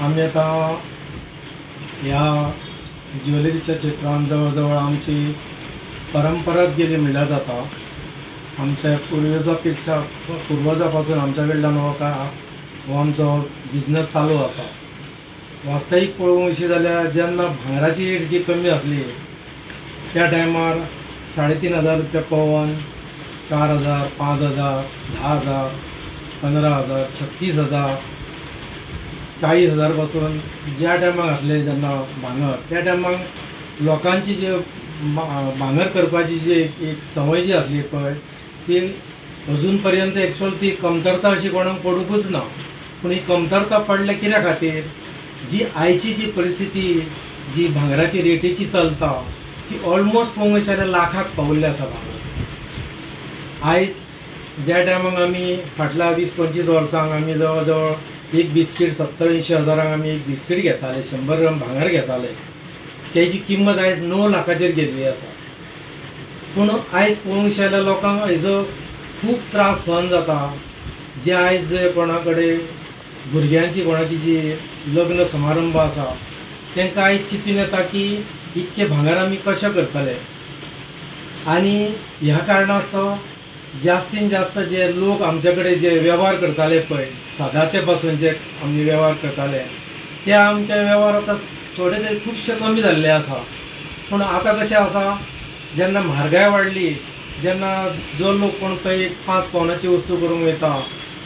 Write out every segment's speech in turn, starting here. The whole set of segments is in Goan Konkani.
आमी आतां ह्या ज्वेलरीच्या क्षेत्रांत जवळ जवळ आमची परंपराच गेली म्हणल्यार जाता. आमच्या पुर्वजा पेक्षा पुर्वजा पासून आमच्या कडल्यान हो का हो आमचो बिजनस चालू आसा. वास्तवीक पळोवंक वचशी जाल्यार जेन्ना भांगराची रेट जी कमी आसली त्या टायमार 3500 रुपया पवन, 4000, 5000, 10,000, 15,000, 36,000, 40,000 पासून ज्या टायमाक आसले जेन्ना भांगर त्या टायमाक लोकांची जी भांगर करपाची जी एक संवय जी आसली पळय ती अजून पर्यंत एक्चुअल ती कमतरता अशी कोणाक पडुंकूच ना. पूण ही कमतरता पडल्या कित्या खातीर, जी आयची जी परिस्थिती जी भांगराची रेटीची चलता ती ऑलमोस्ट पळोवंक वचत जाल्यार लाखाक पावल्ले आसा भांगर. आयज ज्या टायमाक आमी फाटल्या 20-25 वर्सांक आमी जवळ जवळ एक बिस्कीट 70-80 हजारांक आमी एक बिस्कीट घेताले, 100 ग्राम भांगर घेताले, तेजी किंमत आयज 9 लाखाचेर गेल्ली आसा. पूण आयज पळोवंक जाल्यार लोकांक हेजो खूब त्रास सहन जाता. जे आयज जे कोणा कडेन भुरग्यांची कोणाची जी लग्न समारंभ आसा तांकां आयज चिंतून येता की इतकें भांगर आमी कशें करतले. आनी ह्या कारणास्तव जास्तीन जास्त जे लोक आमचे कडेन जे वेव्हार करताले पळय सदांचे पासून जे आमी वेव्हार करताले ते आमचे वेव्हार आतां थोडे तरी खुबशे कमी जाल्ले आसा. पूण आतां कशें आसा, जेन्ना म्हारगाय वाडली जेन्ना जो लोक कोण पळय एक 5 पावनाची वस्तू करूंक वयता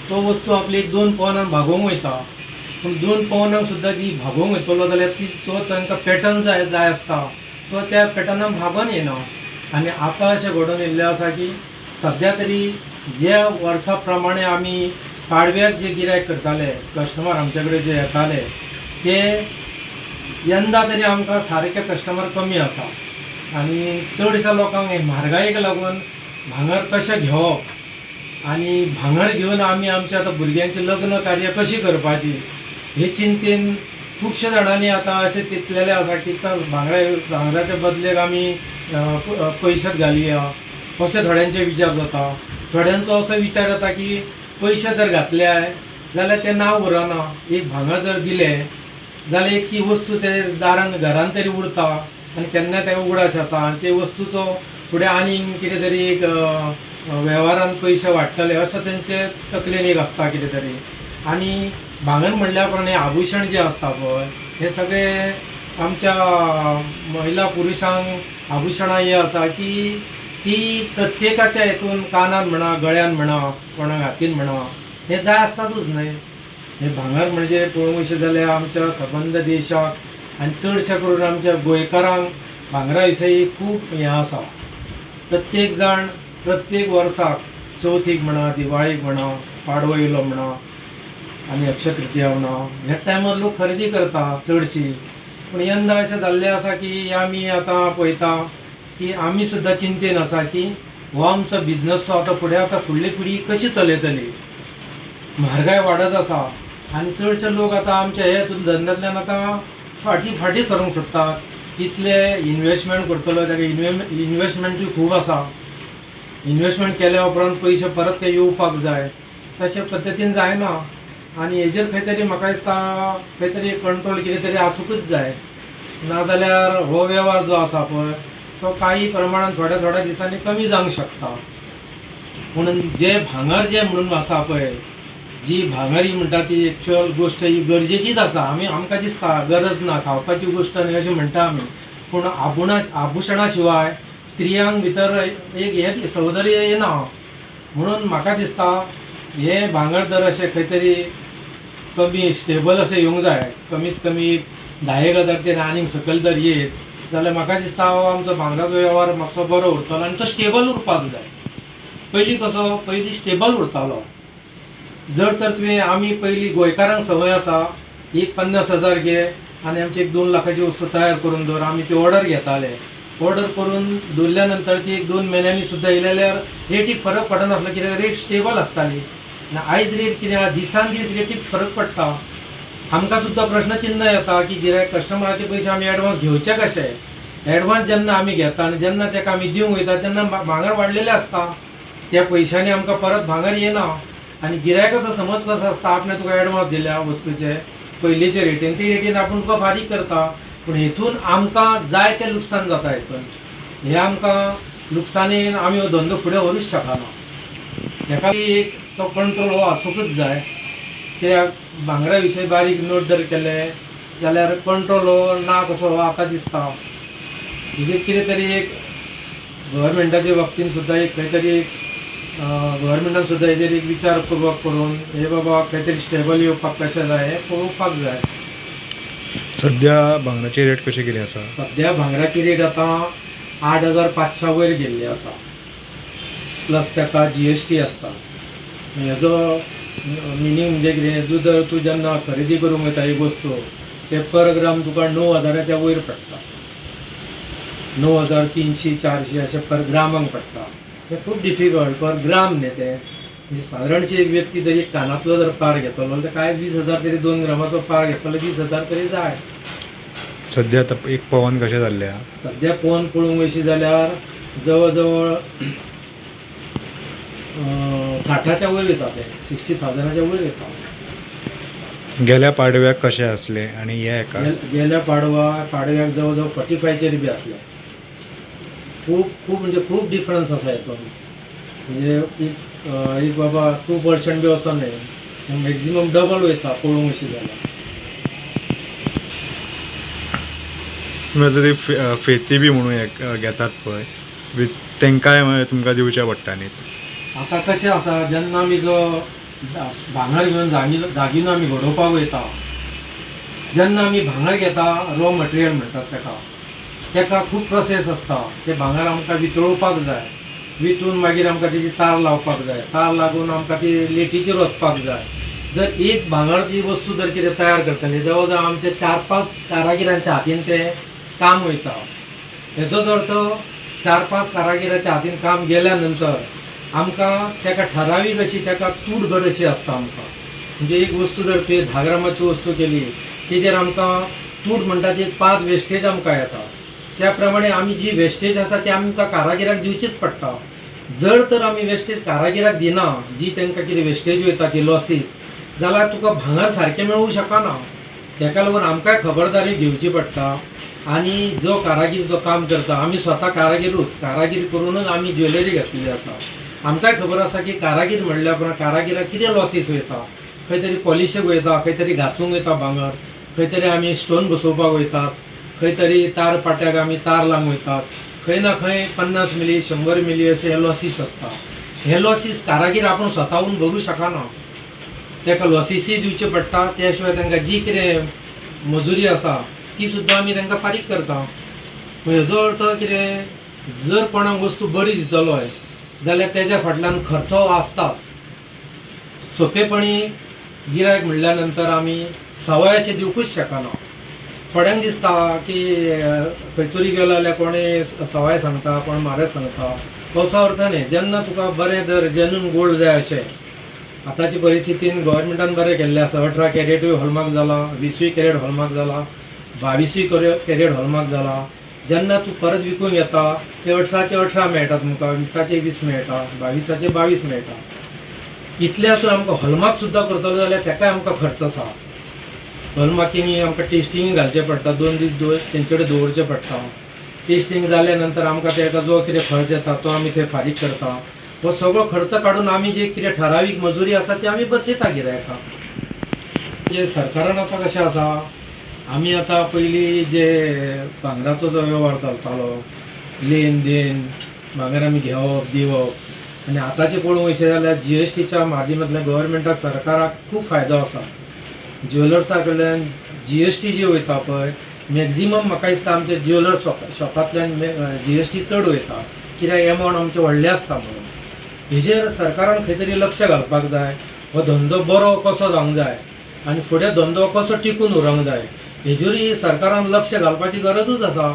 तो वस्तू आपली एक 2 पावनान भागोवंक वयता. पूण 2 पावनांक सुद्दां जी भागोवंक वयतलो जाल्यार ती तो तांकां पॅटर्न जाय जाय आसता तो त्या पॅटर्नान भागोन येना. आनी आतां अशें घडोवन येयल्लें आसा की सद्या तरी ज्या वर्सा प्रमाणे आमी पाडव्याक जे गिरायक करताले, कस्टमर आमचे कडेन जे येताले ते यंदा तरी आमकां सारके कस्टमर कमी आसा. आनी चडश्या लोकांक हे म्हारगायेक लागून भांगर कशें घेवप आनी भांगर घेवन आमी आमच्या आतां भुरग्यांचें लग्न कार्य कशी करपाची हे चिंतेन खुबश्या जाणांनी आतां अशें चिंतलेलें आसा की चल भांगराच्या बदलेक आमी पयशेच घालया अशें थोड्यांचे विचार जाता. थोड्यांचो असो विचार जाता की पयशे जर घातले जाल्यार तें नांव उरना, एक भांगर जर दिलें जाल्यार एक ती वस्तू ते दारान घरान तरी उरता आनी केन्ना ते उगडास जाता आनी ते वस्तूचो फुडें आनीक कितें तरी एक वेव्हारान पयशे वाडटले असो तेंचे तकलेन एक आसता कितें तरी. आनी भांगर म्हणल्या प्रमाणे आभूशण जें आसता पळय हें सगळें आमच्या महिला पुरुशांक आभूशणां ही आसा की ती प्रत्येकाच्या हितून कानान म्हणा, गळ्यान म्हणा, कोणाक हातीन म्हणा हें जाय आसतातूच न्हय. हें भांगर म्हणजे पळोवंक वचत जाल्यार आमच्या सबंद देशाक आनी चडशें करून आमच्या गोंयकारांक भांगरा विशयी खूब हें आसा. प्रत्येक जाण प्रत्येक वर्साक चवथीक म्हणा, दिवाळीक म्हणा, पाडवो येयलो म्हणा आनी अक्षय तृतीया म्हणा ह्या टायमार लोक खरेदी करता चडशी. पूण यंदा अशें जाल्लें आसा की आमी आतां पळयता की आमी सुद्दां चिंतेन आसा की हो आमचो बिजनस आतां फुडें आतां फुडली पिढी कशी चलयतली. म्हारगाय वाडत आसा आनी चडशे लोक आतां आमच्या हे धंद्यांतल्यान आतां फाटीं फाटीं सरूंक सोदतात. इतले इनवेस्टमेंट करतलो ताका इनवेस्टमेंटूय खूब आसा. इनवेस्टमेंट केल्या उपरांत पयशे परत ते येवपाक जाय, तशे पद्दतीन जायना. आनी हेजेर खंय तरी म्हाका दिसता खंय तरी कंट्रोल कितें तरी आसुंकूच जाय, नाजाल्यार हो वेव्हार जो आसा पळय तो काही प्रमाणान थोड्या थोड्या दिसांनी कमी जावंक शकता. म्हणून जे भांगर जें म्हणून आसा पळय जी भांगर ही म्हणटा ती एक्चुअल गोश्ट ही गरजेचीच आसा. आमी आमकां दिसता गरज ना, खावपाची गोश्ट न्ही अशें म्हणटा आमी, पूण आभूशणा शिवाय स्त्रियांक भितर एक हें सौंदर्य येना. म्हणून म्हाका दिसता हें भांगर दर अशें खंय तरी कमी स्टेबल अशें येवंक जाय. कमीत कमी 10-1 हजार ते आनीक सकयल जर येत जाल्यार म्हाका दिसता हो आमचो भांगराचो वेव्हार मातसो बरो उरतलो आनी तो स्टेबल उरपाक जाय. पयलीं कसो पयलीं स्टेबल उरतालो. जर तर तुवें आमी पयलीं गोंयकारांक संवय आसा एक 50,000 घे आनी आमची एक 2 लाखाची वस्तू तयार करून दवर, आमी ती ऑर्डर घेताले. ऑर्डर करून दवरल्या नंतर ती 1-2 म्हयन्यांनी सुद्दां येयले जाल्यार रेटीक फरक पडनासलो कित्याक रेट स्टेबल आसताली. आनी आयज रेट कितें आहा दिसान दीस रेटीक फरक पडटा. आमकां सुद्दां प्रश्नचिन्ह येता की गिरायक कस्टमराचे पयशे आमी एडवांस घेवचे कशे. एडवांस जेन्ना आमी घेता आनी जेन्ना ताका आमी दिवंक वयता तेन्ना भांगर वाडलेलें आसता, त्या पयशांनी आमकां परत भांगर येना. आनी गिरायकाचो समज कसो आसता, आपणें तुका एडवांस दिल्या वस्तूचे पयलींचे रेटीन ती रेटीन आपूण तुका फारीक करता, पूण हेतून आमकां जाय तें लुकसाण जाता. हेतून हे आमकां लुकसाणेन आमी हो धंदो फुडें व्हरूंक शकना. हेका एक तो कंट्रोल हो आसूंकच जाय. कित्याक भांगरा विशय बारीक नोट जर केले जाल्यार कंट्रोल हो ना कसो हो आतां दिसता. हेजेर कितें तरी एक गव्हर्मेंटाच्या बाबतीन सुद्दां एक खंय तरी एक गव्हर्मेंटान सुद्दां हेजेर एक विचार पूर्वक करून हे बाबा खंय तरी स्टेबल येवपाक कशें जाय हें पळोवपाक जाय. सध्या भांगराची रेट कशी कितें आसा? सद्या भांगराची रेट आतां 8500 वयर गेल्ली आसा, प्लस ताका GST आसता. हेजो मिनींग म्हणजे कितें, जो जर तूं जेन्ना खरेदी करूंक वयता एक वस्तू ते पर ग्राम तुका 9000च्या वयर पडटा, 9300-400 अशें पर ग्रामाक पडटा. हें खूब डिफिकल्ट पर ग्राम न्ही तें. म्हणजे सादारणशी एक व्यक्ती जरी कानांतलो जर पार घेतलो जाल्यार कांय 20,000 तरी, 2 ग्रामाचो पार घेतलो 20,000 तरी जाय. सध्या आतां एक पवन कशें जाल्लें आहा? सद्या पवन पळोवंक वयशी जाल्यार जवळ जवळ 60च्या वयर वयता, तें 60,000च्या वयर वयता. गेल्या पाडव्याक कशें आसलें आनी हे हेका? गेल्या पाडव्याक जवळ जवळ 45चेर बी आसलें. खूब खूब म्हणजे खूब डिफरन्स आसा हेतून. म्हणजे एक बाबा 2% बी वचोन न्ही, मॅक्झिमम डबल वयता पळोवंक वयशी जाल्यार. तुमी आतां ती फेती बी म्हणून घेतात पळय, तेंकांय तुमकां दिवचें पडटा न्ही? आतां कशें आसा, जेन्ना आमी जो भांगर घेवन दागिनो आमी घडोवपाक वयता, जेन्ना आमी भांगर घेता रॉ मटेरियल म्हणटात तेका, तेका खूब प्रोसेस आसता. तें भांगर आमकां वितळोवपाक जाय, वितून मागीर आमकां तेजी तार लावपाक जाय, तार लागून आमकां ती लेटीचेर वचपाक जाय. जर एक भांगरची वस्तू जर कितें तयार करतली जवळ जवळ आमचे 4-5 कारागिरांच्या हातीन तें काम वयता. हेजोच अर्थ 4-5 कारागिराच्या हातीन काम गेल्या नंतर आमकां तेका ठरावीक अशी तेका तूट घट अशी आसता आमकां. म्हणजे एक वस्तू जर तुवें 10 ग्रामाची वस्तू केली तेजेर आमकां तूट म्हणटा ती 5 वेस्टेज आमकां येता. त्या प्रमाणे आमी जी वेस्टेज आसा ती आमकां कारागिराक दिवचीच पडटा. जर तर आमी वेस्टेज कारागिराक दिना, जी तांकां कितें वेस्टेज वयता ती लॉसीस, जाल्यार तुका भांगर सारकें मेळूंक शकना. तेका लागून आमकांय खबरदारी घेवची पडटा. आनी जो कारागीर जो काम करता, आमी स्वता कारागिरूच, कारागीर करूनच आमी ज्वेलरी घातलेली आसा. आमकांय खबर आसा की कारागीर म्हणल्या उपरांत कारागिराक कितें लॉसीस वयता, खंय तरी पॉलिशेक वयता, खंय तरी घासूंक वयता भांगर, खंय तरी आमी स्टोन बसोवपाक वयतात, खंय तरी तार पाट्याक आमी तार लावंक वयतात, खंय ना खंय 50 मिली 100 मिली अशे हे लॉसीस आसता. हे लॉसीस कारागीर आपूण स्वताहून भरूं शकना, ताका लॉसीसूय दिवचे पडटा. त्या शिवाय तांकां जी कितें मजुरी आसा ती सुद्दां आमी तांकां फारीक करता. हेजो अर्थ कितें, जर कोणाक वस्तू बरी दितलो जाल्यार तेज्या फाटल्यान खर्चो आसताच. सोंपेपणी गिरायक म्हणल्या नंतर आमी सवाय अशें दिवकूच शकना. थोड्यांक दिसता की खंयसरूय गेलो जाल्यार कोणूय सवाय सांगता, कोण म्हारग सांगता, असो अर्थ न्ही. जेन्ना तुका बरें जर जेन्यून गोल्ड जाय अशें आतांचे परिस्थितीन गव्हर्मेंटान बरें केल्लें आसा. 18 कॅरेटूय हॉलमार्क जाला, 20 कॅरेट हॉलमार्क जाला, 22 कॅरेट हॉलमार्क जाला. जेन्ना तूं परत विकूंक येता ते 18चे 18 मेळटा तुमकां, 20चे 20 मेळटा, 22चे 22 मेळटा. इतलें आसून आमकां हॉलमार्क सुद्दां करतलो जाल्यार तेकाय आमकां खर्च आसा. हॉलमार्किंग आमकां टेस्टिंग घालचें पडटा, 2 दीस तेंचे कडेन दवरचें पडटा. टेस्टिंग जाल्या नंतर आमकां तेका जो कितें खर्च येता तो आमी थंय फारीक करता. हो सगळो खर्च काडून आमी जे कितें ठरावीक मजुरी आसा ती आमी बसयता गिरायकाक. म्हणजे सरकारान आतां कशें आसा, आमी आतां पयलीं जे भांगराचो जो वेव्हार चलतालो, लेन देन, भांगर आमी घेवप दिवप, आनी आतांचें पळोवंक वयशें जाल्यार GSTच्या माध्यमांतल्यान गव्हर्मेंटाक सरकाराक खूब फायदो आसा. ज्वेलर्सा कडल्यान GST जी वयता पळय, मॅक्झिमम म्हाका दिसता आमच्या ज्वेलर्स शॉपांतल्यान GST चड वयता, कित्याक एमावंट आमचे व्हडले आसता म्हणून. हेजेर सरकारान खंय तरी लक्ष घालपाक जाय. हो धंदो बरो कसो जावंक जाय आनी फुडें धंदो कसो टिकून उरूंक जाय हेजेरूय सरकारान लक्ष घालपाची गरजूच आसा.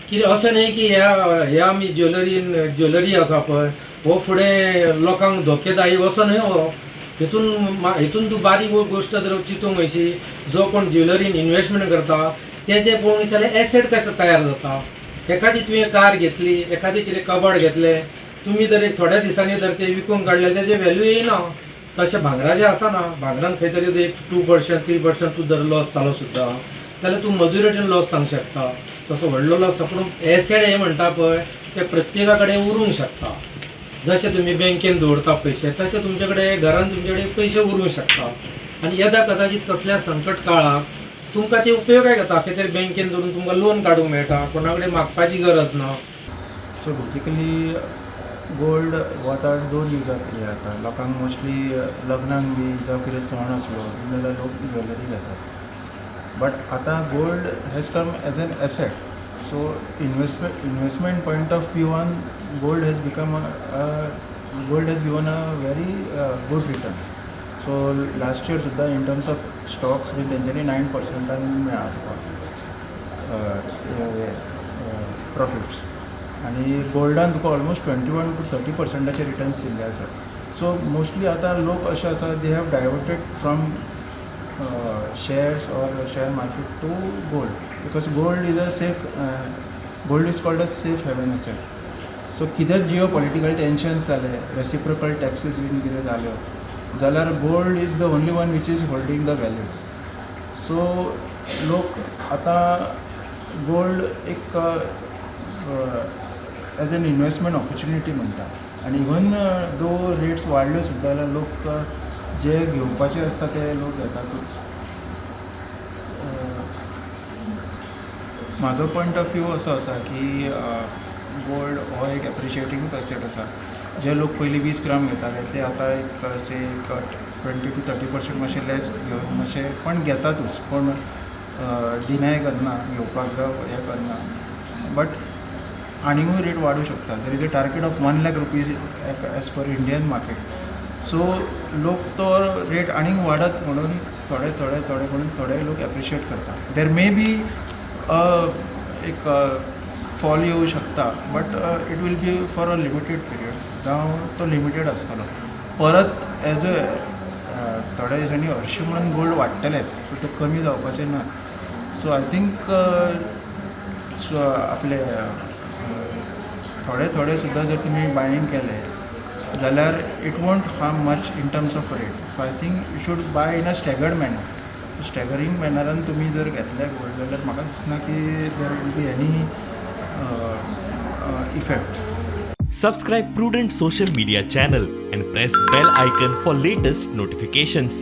कित्याक अशें न्ही की ह्या आमी ज्वेलरी आसा पळय हो फुडें लोकांक धोकेदायी असो न्हय हो. हेतून तूं बारीक गोश्ट जर चिंतूंक वयशी, जो कोण ज्वेलरीन इन्वेस्टमेंट करता तेजें पळोवंक जाल्यार एसेट कशें तयार जाता. एखादी तुवें कार घेतली, एखादी कितें कबड घेतलें, तुमी जर एक थोड्या दिसांनी जर ते विकूंक काडले तेजें व्हॅल्यू येयना. तशें भांगराचें आसा ना. भांगरान खंय तरी एक 2%, 3% तूं जर लॉस जालो सुद्दां जाल्यार तूं मजुरेटीन लॉस सांगू शकता. तसो व्हडलो लॉस, पूण एसेट हें म्हणटा पळय तें प्रत्येका कडेन उरूंक शकता. जशें तुमी बँकेन दवरता पयशे, तशें तुमचे कडेन घरान तुमचे कडेन पयशे उरूंक शकता आनी येदा कदाचित कसल्या संकट काळाक तुमकां ते उपयोगाक येता. खंय तरी बँकेन दवरून तुमकां लोन काडूंक मेळटा, कोणा कडेन मागपाची गरज ना. सो बेजिकली गोल्ड हो आतां दोन युजाक हे जाता लोकांक. मोस्टली लग्नाक बी जावं कितें सण आसलो जाल्यार लोक ज्वेलरी घेतात, बट आतां gold has come as an asset. So investment point of व्यूवान gold has given a very good returns. So last year सुद्दां इन टर्म्स ऑफ स्टॉक्स बीन तेंच्यांनी 9 पर्संटान मेळ्ळा तुका प्रॉफिट्स आनी गोल्डान तुका ऑलमोस्ट 21 टू 30 पर्संटाचे रिटर्न्स दिल्ले आसात. सो मोस्टली आतां लोक अशे आसा, they have diverted from shares or share market to gold because gold is called a safe haven asset. So कितेंच जियो पॉलिटिकल टेंशन्स जाले, रेसिप्रोकल टॅक्सीस बीन कितें जाल्यो जाल्यार gold is the only one which is holding the value. So लोक आतां गोल्ड एक एज एन इनवेस्टमेंट ऑपॉर्च्युनिटी म्हणटा आनी इवन दो रेट्स वाडल्यो सुद्दां जाल्यार लोक जे घेवपाचे आसता ते लोक घेतातूच. म्हाजो पॉयंट ऑफ व्यू असो आसा की गोल्ड हो एक एप्रिशिएटींग एसेट आसा. जे लोक पयलीं 20 ग्राम घेताले ते आतां एक से एक 20 टू 30% मातशें लेस घेवन मातशें पण घेतातूच. कोण डिनाय करना घेवपाक जावं हें करना, बट आनिकूय रेट वाडूं शकता. There is a target of ₹1 lakh as per Indian market. So लोक तो रेट आनीक वाडत म्हणून थोडे थोडे थोडे म्हणून थोडे लोक एप्रिशिएट करता. There may be एक फॉल येवं शकता, but it will be for a limited period जावं तो लिमिटेड आसतलो. परत एज अ थोड्या दिसांनी हरशीं म्हणून गोल्ड वाडटलेंच. सो तें कमी जावपाचें ना. सो I think सो आपले थोडे थोडे सुद्दां जर तुमी बायींग केलें जाल्यार it won't harm much in terms of rate. So I think you should buy in a staggered manner. Staggering मॅनरान तुमी जर घेतले गोल्ड जाल्यार म्हाका दिसना की there will be any effect. Subscribe Prudent Social Media channel and press bell icon for latest notifications.